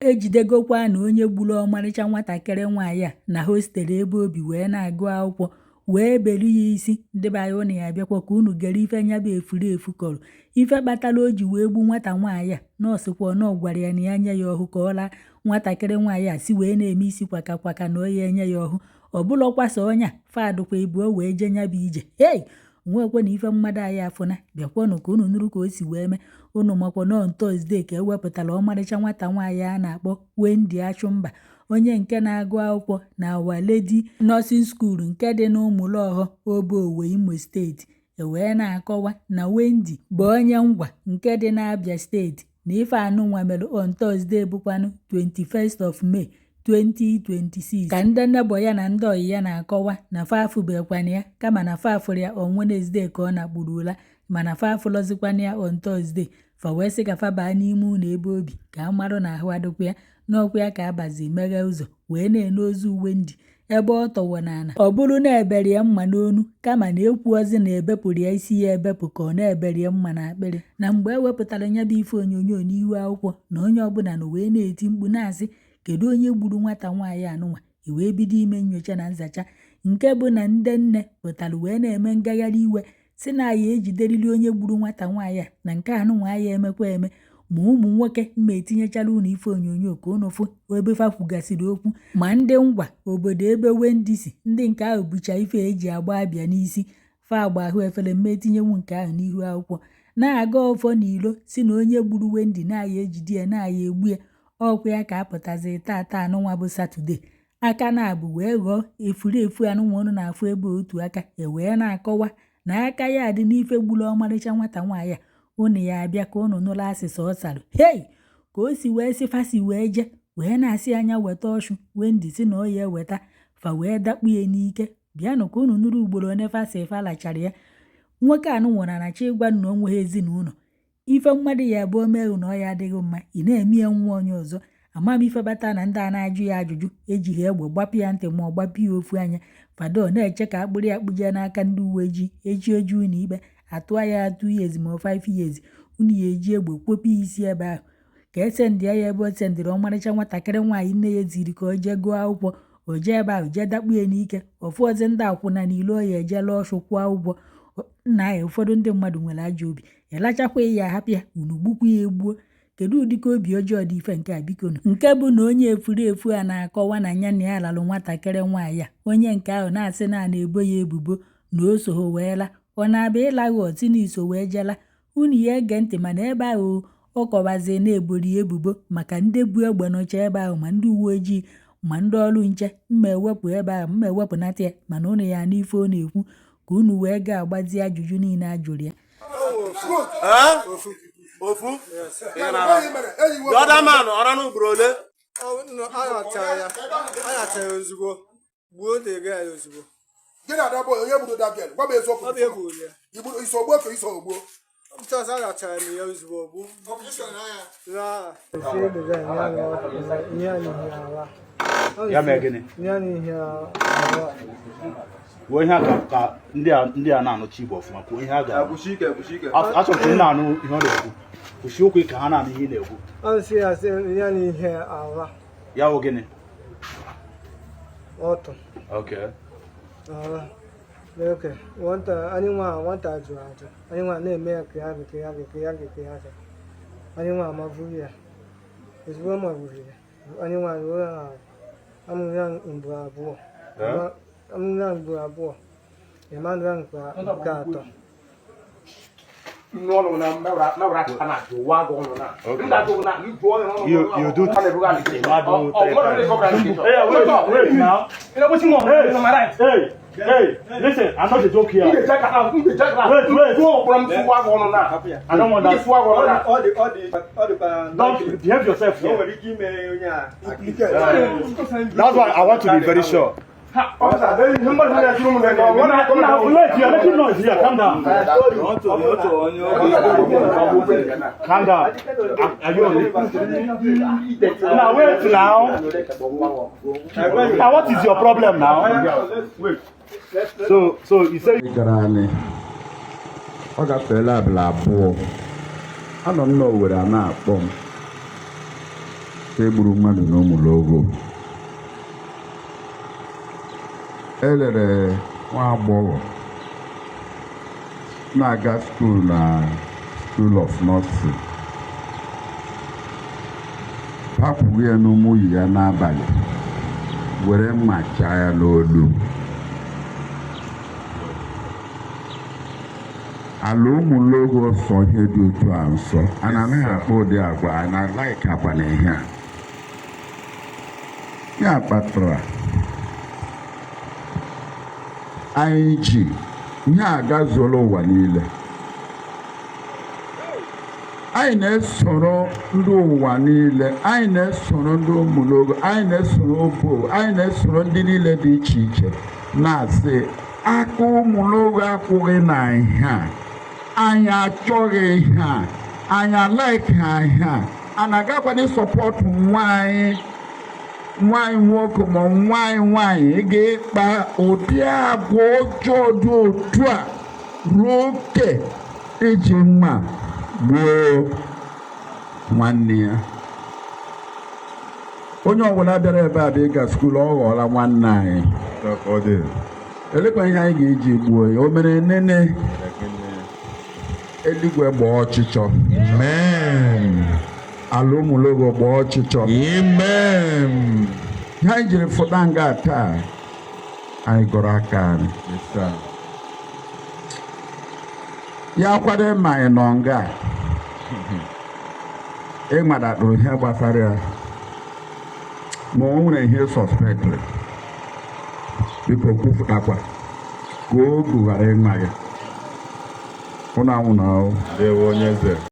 Ejidegokwa na onye gburu ọmarịcha nwatakịrị nwaanyị a na hostel ebe obi wee na-agụ akwụkwọ wee belu ya isi. Ndị be anyị, ụnụ ya abịakwa ka unu gere ife nya bụ efurefu kọrọ, ife kpatara o ji wee gbu nwata nwaanyị a. Nọọsụ kwa nọ gwara ya na ya nye ya ọhụ ka ọ laa. Nwatakịrị nwaanyị a si wee na-eme isi kwaka kwaka na ọ ya enye ya ọhụ. Ọ bụlọkwasa ọnya fadụkwa ịbụọ wee jee nya bụ ije. Hei, nwekwe na ife mmadụ anyị afụna. Bịakwanụ ka unu nụrụ ka o si wee mee. Unu makwa nọ Thursday ka ewepụtara ọmarịcha nwata nwaanyị a na-akpọ Wendy Achụmba, onye nke na-agụ akwụkwọ na Our Lady Nursing School nke dị n'Ụmụlọhọ, Obowo, Imo Steeti. E wee na-akọwa na Wendy bụ onye Ngwa nke dị n'Abia Steeti, na ife anụnwa mere on Thursday, bụkwanụ 21st of May 2026, ka ndị neighbour ya na ndị ọyị ya na-akọwa na fa afụbekwana ya, kama na fa afụrụ ya on Wednesday ka ọ nakpuru ụla, mana fa afụlọzikwana ya on Thursday. Fa wee sị ka fa baa n'ime ụlọ ebe obi ka a marụ na ahụ adịkwa ya n'ọkwa ya. Ka abazi meghe ụzọ wee na-ene ozu Wendy ebe ọ tọwọ n'ala. Ọ bụrụ na ebere ya mma n'onu, kama na ekwuozi na ebepụrụ ya isi ya ebepụ, ka ọ na-ebere ya mma n'akpịrị. Na mgbe e wepụtara ya bụ ife onyonyo n'ihu akwụkwọ, na onye ọbụla nọ wee na-eti mkpu na-asị, "Kedu onye gburu nwata nwaanyị anụnwa?" E wee bido ime nyocha na nzacha, nke bụ na ndị nne pụtara wee na-eme ngagharị iwe, si na ya ejideriri onye gburu nwata nwaanyị a, na nke anụnwa ya emekwa eme. Ma ụmụ nwoke mma etinyechara unu ife onyonyo ka unu fụ ebe fa kwugasịrị okwu, ma ndị Ngwa, obodo ebe Wendy si, ndị nke ahụ bucha ife eji agba Abịa n'isi fa agba ahụ efere mma etinyenwu nke ahụ n'ihu akwụkwọ, na-aga ọfọ n'ilo, si na onye gburu Wendy na-aya ejide ya, na-aya egbu ya. Ọkwa ya ka apụtazi tata anụnwa bụ Saturday, aka na-abụ wee ghọọ efurefu anụnwa unu na-afụ ebe otu aka. E wee na-akọwa na aka ya dị n'ife gburu ọmarịcha nwata nwaanyị a. Unu ya abịa ka unu nụrụ asịsa ọ sara. Hei, ka o si wee sị fasi wee jee wee na-asị anya weta ọchụ Wendy, si na ọ ya eweta, fa wee dakpu ya n'ike. Bịanụ ka unu nụrụ ugboro one fa si fa lachara ya. Nwoke anụ nwụrụ anachi ịgwa na o nweghị ezinụlọ. Ife mmadụ ya abụọ mee na ọ ya adịghị mma, ị na-eme ya nwa onye ọzọ. Ama m ife bata na ndị a na-ajụ ya ajụjụ ejighị egbe gbapụ ya ntị ma ọ gbapụ ya ofu anya. Fado na-eche ka akpụrụ ya kpụjee n'aka ndị uwe ojii echi oju ụlọ ikpe atụọ ya 2 years ma ọ 5 years. Unu ya eji egbe kwopụ ya isi ebe ahụ ka esendị ya ebe o sendịrị ọmarịcha nwatakịrị nwaanyị nne ya ziri ka o jee gụọ akwụkwọ. O jee ebe ahụ jee dakpu ya n'ike. Ọfụọzi ndị akwụna n'ilo ya eje lụọ ọchụ kwụọ ụgwọ nna ya. Ụfọdụ ndị mmadụ nwere ajọ obi. Ịlachakwa ya, ahapụ ya, unu gbukwu ya egbuo. Kedu ụdịka obi ọjọọ dị ife nke a? Biko nụ. Nke bụ na onye efurefu a na-akọwa na ya na ya lalụ nwatakịrị nwaanyị a, onye nke ahụ na-asị na a na-ebo ya ebubo na o soho wee la. Ọ na-abịa ịlaghị ọtị na iso wee jela. Unu ya ege ntị, mana ebe ahụ ọ kọwazi na-ebori ya ebubo maka ndị bu egbe nọcha ebe ahụ, ma ndị uwe ojii ma ndị ọrụ nche. Mma ewepụ ebe ahụ, mma ewepụnata ya, mana unu ya n'ife ọ na-ekwu ka unu wee gaa agbazi ajụjụ niile a jụrụ ya. Ofu. The other man, ọra n'ugboro ole? A ya ozugbo, gbuo the girl ozugbo. Gị na ada boy, onye gburu that girl? Gwa m eziokwu. Ọ bụ egburu ya. Igburu iso gbuo ka iso gbuo? Chọs arachara m ya ozugbo gbu na. Ya mee gịnị? Ya n'ihe ala. Kwuo ihe a ka ndị a na-anụchi Igbo ọfụma. Kwuo ihe a ga achọrọ ka ndị na-anụ ihe ọ na-ekwu. Kwụsị okwu ka ha na-anụ ihe ị na-ekwu. Ọ sị ya, sị ya n'ihe ala. Ya wụ gịnị? Ọtụ. Okay. Ala oke nwata anyị nwa nwata jụrụ ajụ. Anyị nwa na-eme ya ka ya gị, ka ya gị, ka ya gị, ka ya gị. Anyị nwa amaburu ya ozugbo maburu ya. Anyị nwa ruo ala amụrụ ya mgbe abụọ. Amụrụ ya mgbe abụọ, Emmanuel nke atọ. You do Madu three times. Hey, wait, wait now. Hey, hey, hey, listen, I'm not a joke here. Wait, wait. I don't want that. Ọ dịkwa. Don't behave yourself O here. nwere ike ime onye a. That's why I want to be very sure. Now, wait, you are making noise here. Calm down. Calm down. Are you on it? Now, wait now. Now, what is your problem now? Wait. So you say Gara anyị, ọ gafeela abalị 2. Anọ m n'Owere a na-akpọ m. Egburu mmadụ n'Ụmụlogo. Elere nwa agbọghọ na-aga school na School of Nursing. Hapụrụ ya n'ụmụ yi ya n'abalị were mma chaa ya n'olu. Ala Ụmụlogo sọ ihe dị otu a nsọ. A na-anaghị akpa ụdị agwa a na-alaiki akwa na ihe a. Ya kpatara anyị ji ihe a gazuola ụwa niile. Anyị na-esoro ndị ụwa niile, anyị na-esoro ndị Ụmụlogo, anyị na-esoro Obo, anyị na-esoro ndị niile dị iche iche na-asị aka Ụmụlogo akwụghị na ihe a. Anyị achọghị ihe a, anyị alaiki ihe a, a na-agakwana support nwa anyị nwa anyị nwoke ma nwa anyị nwaanyị ga-ịkpa ụdị agwa ọjọọ dị otu a ruo oke iji mma gbuo nwanne ya. Onye ọbụla bịara ebe a bụ ịga school, ọ ghọọla nwanne anyị. Elekwa ihe anyị ga-eji gbuo ya? O mere nene eluigwe gbaa ọchịchọ. Amen. Ala Ụmụlogo gbaa ọchịchọ. Amen. Ihe anyị jiri fụta nga taa, anyị gọrọ aka anyị. Yes, sir. Ya kwado ma anyị nọ nga ịmadatụrụ ihe gbasara ya, ma o nwere ihe suspectịrị, biko kwufụtakwa ka ogu ghara ịma gị. Ụnụ anwụ na ahụ. Ndewo, onye eze.